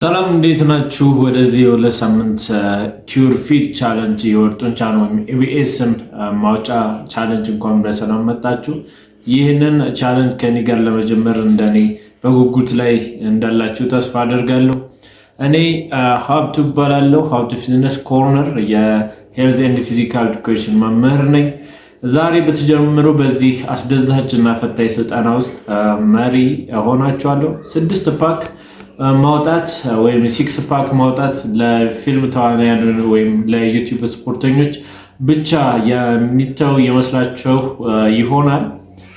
ሰላም እንዴት ናችሁ? ወደዚህ የ2 ሳምንት Cure Fit challenge የሆድ ጡንቻን ወይም abs ን ማውጫ challenge እንኳን በሰላም መጣችሁ። ይህንን challenge ከኔ ጋር ለመጀመር እንደኔ በጉጉት ላይ እንዳላችሁ ተስፋ አደርጋለሁ። እኔ ሀብቱ እባላለሁ። ሀብቱ Fitness Corner የ health and physical education መምህር ነኝ። ዛሬ በተጀመሩ በዚህ አስደሳች እና ፈታኝ ስልጠና ውስጥ መሪ እሆናችኋለሁ። ስድስት pack ማውጣት ወይም six pack ማውጣት ለፊልም ተዋናያን ወይም ለ YouTube ስፖርተኞች ብቻ የሚተው ይመስላችሁ ይሆናል።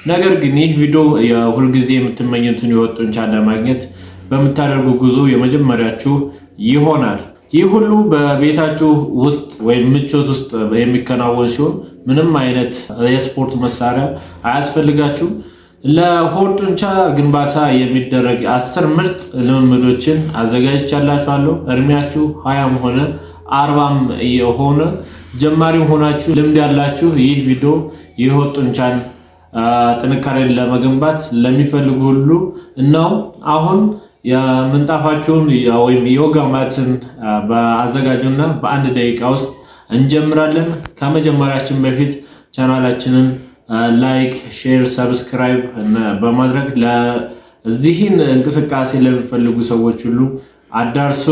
ነገር ግን ይህ ቪዲዮ የሁልጊዜ የምትመኙትን የሆድ ጡንቻ ለማግኘት በምታደርጉ ጉዞ የመጀመሪያችሁ ይሆናል። ይህ ሁሉ በቤታችሁ ውስጥ ወይም ምቾት ውስጥ የሚከናወን ሲሆን ምንም አይነት የስፖርት መሳሪያ አያስፈልጋችሁም። ለሆድ ጡንቻ ግንባታ የሚደረግ 10 ምርጥ ልምምዶችን አዘጋጅቻላችኋለሁ። እድሜያችሁ 20ም ሆነ 40ም የሆነ ጀማሪም ሆናችሁ ልምድ ያላችሁ ይህ ቪዲዮ የሆድ ጡንቻን ጥንካሬን ለመገንባት ለሚፈልጉ ሁሉ ነው። አሁን የምንጣፋችሁን ወይም yoga mat ን በአዘጋጁና በ1 ደቂቃ ውስጥ እንጀምራለን። ከመጀመሪያችን በፊት ቻናላችንን like፣ share፣ subscribe በማድረግ ለዚህን እንቅስቃሴ ለሚፈልጉ ሰዎች ሁሉ አዳርሱ።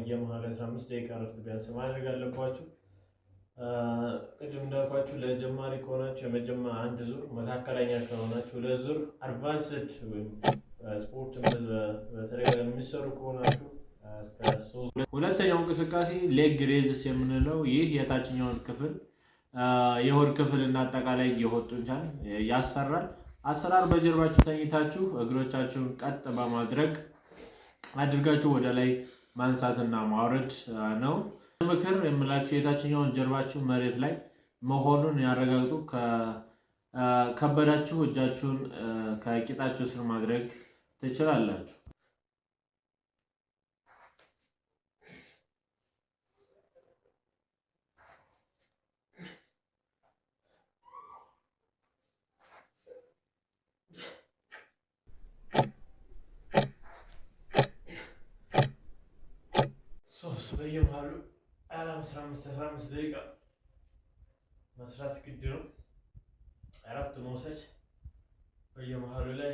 የመሀል 15 ደቂቃ ረፍት ቢያንስ ማድረግ አለባችሁ። ቅድም እንዳልኳችሁ ለጀማሪ ከሆናችሁ የመጀመሪያ አንድ ዙር፣ መካከለኛ ከሆናችሁ ሁለት ዙር፣ advanced ወይም ስፖርት በተደጋጋሚ የሚሰሩ ከሆናችሁ እስከ ሶስት። ሁለተኛው እንቅስቃሴ leg raises የምንለው ይህ የታችኛውን ክፍል የሆድ ክፍል እና አጠቃላይ የሆድ ጡንቻን ያሰራል። አሰራር በጀርባችሁ ተኝታችሁ እግሮቻችሁን ቀጥ በማድረግ አድርጋችሁ ወደ ላይ ማንሳትና ማውረድ ነው። ምክር የምላችሁ የታችኛውን ጀርባችሁ መሬት ላይ መሆኑን ያረጋግጡ። ከበዳችሁ እጃችሁን ከቂጣችሁ ስር ማድረግ ትችላላችሁ። ሶስት በየመሃሉ 15 15 ደቂቃ መስራት ግድ ነው። እረፍት መውሰድ በየመሃሉ ላይ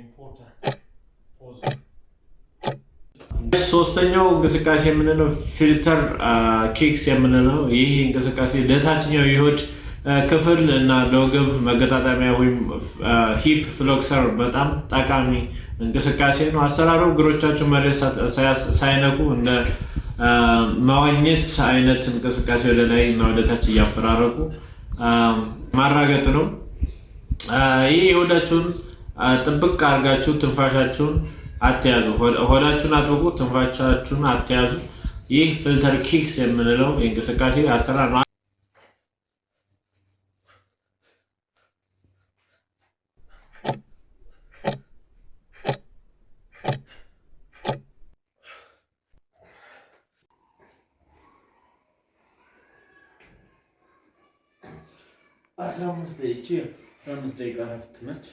important pause። ሶስተኛው እንቅስቃሴ የምንለው flutter kicks የምንለው ይህ እንቅስቃሴ ለታችኛው የሆድ ክፍል እና ለወገብ መገጣጠሚያ ወይም hip flexor በጣም ጠቃሚ እንቅስቃሴ ነው። አሰራሩ እግሮቻችሁ መሬት ሳይነኩ እንደ መዋኘት አይነት እንቅስቃሴ ወደ ላይ እና ወደ ታች እያፈራረቁ ማራገጥ ነው። ይህ የሆዳችሁን ጥብቅ አድርጋችሁ ትንፋሻችሁን አትያዙ። ሆዳችሁን አጥብቁ፣ ትንፋሻችሁን አትያዙ። ይህ flutter kicks የምንለው የእንቅስቃሴ አሰራር ነው። 15 ደቂቃ እረፍት ነች።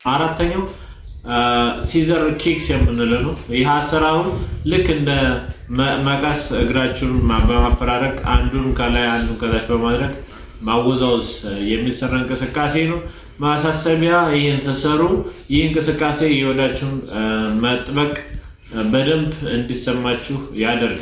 አራተኛው scissor kicks የምንለው ነው። ይህ አሰራሩ ልክ እንደ መቀስ እግራችሁን በማፈራረቅ አንዱን ከላይ አንዱን ከታች በማድረግ ማወዛወዝ የሚሰራ እንቅስቃሴ ነው። ማሳሰቢያ፣ ይህን ስትሰሩ ይህ እንቅስቃሴ የሆዳችሁን መጥበቅ በደንብ እንዲሰማችሁ ያደርጋል።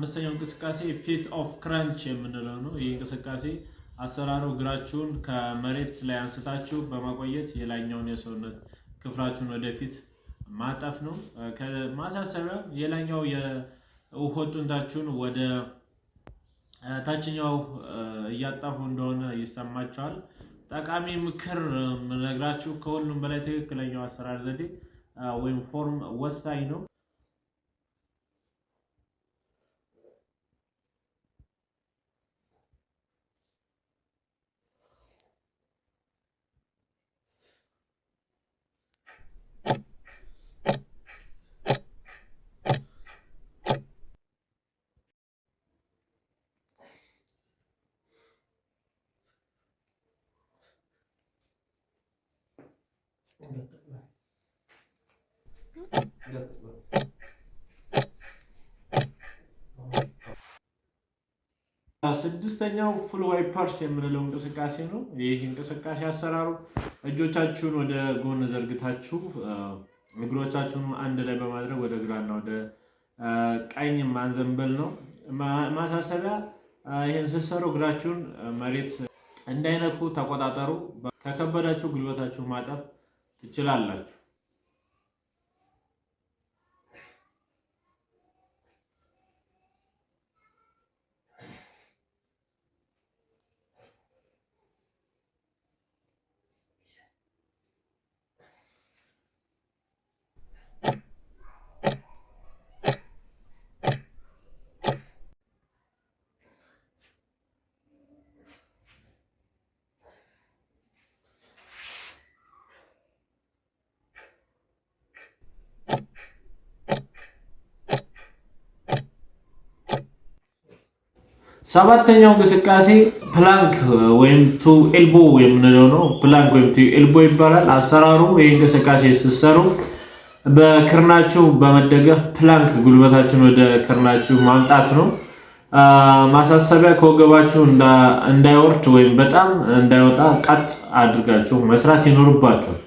አምስተኛው እንቅስቃሴ feet off crunch የምንለው ነው። ይህ እንቅስቃሴ አሰራሩ እግራችሁን ከመሬት ላይ አንስታችሁ በማቆየት የላይኛውን የሰውነት ክፍላችሁን ወደፊት ማጠፍ ነው። ማሳሰቢያ፣ የላይኛው የሆድ ጡንቻችሁን ወደ ታችኛው እያጠፉ እንደሆነ ይሰማችኋል። ጠቃሚ ምክር የምነግራችሁ ከሁሉም በላይ ትክክለኛው አሰራር ዘዴ ወይም form ወሳኝ ነው። ስድስተኛው full wipers የምንለው እንቅስቃሴ ነው። ይህ እንቅስቃሴ አሰራሩ እጆቻችሁን ወደ ጎን ዘርግታችሁ እግሮቻችሁን አንድ ላይ በማድረግ ወደ ግራና ወደ ቀኝ ማዘንበል ነው። ማሳሰቢያ፣ ይህን ስትሰሩ እግራችሁን መሬት እንዳይነኩ ተቆጣጠሩ። ከከበዳችሁ ጉልበታችሁ ማጠፍ ትችላላችሁ። ሰባተኛው እንቅስቃሴ plank ወይም two elbow የምንለው ነው። Plank ወይም two elbow ይባላል። አሰራሩ ይህ እንቅስቃሴ ስትሰሩ በክርናችሁ በመደገፍ plank ጉልበታችሁን ወደ ክርናችሁ ማምጣት ነው። ማሳሰቢያ፣ ከወገባችሁ እንዳይወርድ ወይም በጣም እንዳይወጣ ቀጥ አድርጋችሁ መስራት ይኖርባችኋል።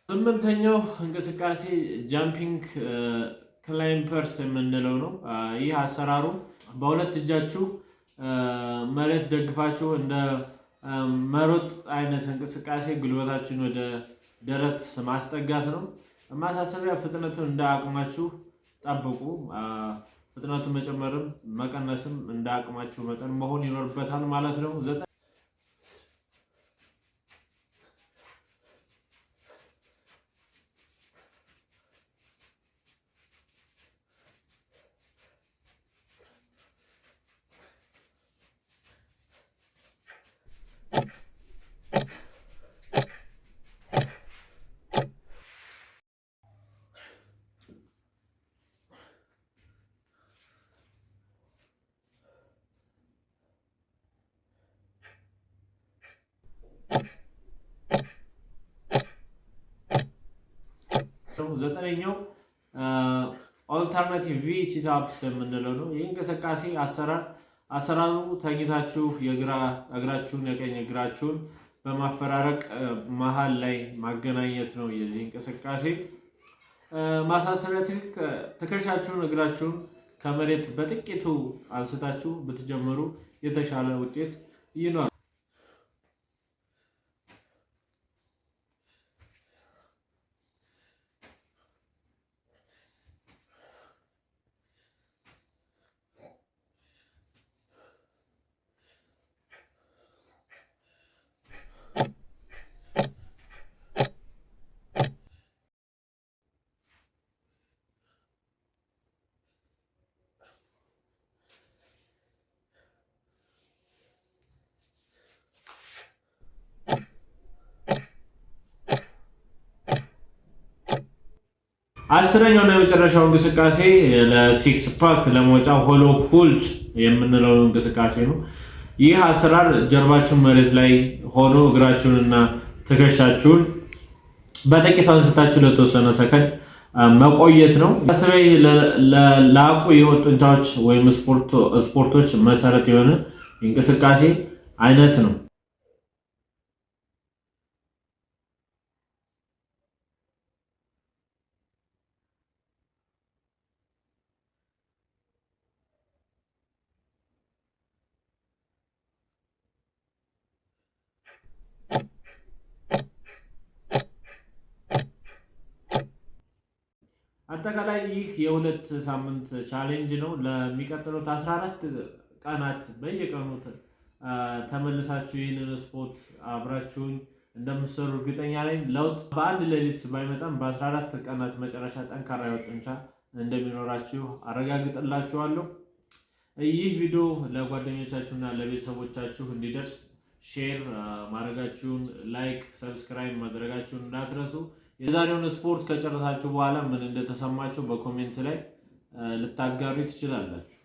ስምንተኛው እንቅስቃሴ jumping climbers የምንለው ነው። ይህ አሰራሩ በሁለት እጃችሁ መሬት ደግፋችሁ እንደ መሮጥ አይነት እንቅስቃሴ ጉልበታችሁን ወደ ደረት ማስጠጋት ነው። ማሳሰቢያ፣ ፍጥነቱን እንደ አቅማችሁ ጠብቁ። ፍጥነቱን መጨመርም መቀነስም እንደ አቅማችሁ መጠን መሆን ይኖርበታል ማለት ነው። ዘጠነኛው alternative V sit-ups የምንለው ነው። ይህ እንቅስቃሴ አሰራሩ ተኝታችሁ የግራ እግራችሁን የቀኝ እግራችሁን በማፈራረቅ መሀል ላይ ማገናኘት ነው። የዚህ እንቅስቃሴ ማሳሰቢያ፣ ትከሻችሁን እግራችሁን ከመሬት በጥቂቱ አንስታችሁ ብትጀምሩ የተሻለ ውጤት ይኖራል። 10ኛውና የመጨረሻው እንቅስቃሴ ለ six pack ለመውጫ hollow hold የምንለው እንቅስቃሴ ነው። ይህ አሰራር ጀርባችሁን መሬት ላይ ሆኖ እግራችሁንና ትከሻችሁን በጥቂቱ አንስታችሁ ለተወሰነ ሰከንድ መቆየት ነው። ስበይ ለላቁ የሆድ ጡንቻዎች ወይም ስፖርቶች መሰረት የሆነ እንቅስቃሴ አይነት ነው። አጠቃላይ ይህ የ2 ሳምንት challenge ነው። ለሚቀጥሉት 14 ቀናት በየቀኑ ተመልሳችሁ ይህንን ስፖርት አብራችሁኝ እንደምትሰሩ እርግጠኛ ነኝ። ለውጥ በአንድ ሌሊት ባይመጣም በ14 ቀናት መጨረሻ ጠንካራ የሆድ ጡንቻ እንደሚኖራችሁ አረጋግጥላችኋለሁ። ይህ ቪዲዮ ለጓደኞቻችሁና ለቤተሰቦቻችሁ እንዲደርስ share ማድረጋችሁን፣ like፣ subscribe ማድረጋችሁን እንዳትረሱ። የዛሬውን ስፖርት ከጨረሳችሁ በኋላ ምን እንደተሰማችሁ በ comment ላይ ልታጋሩ ትችላላችሁ።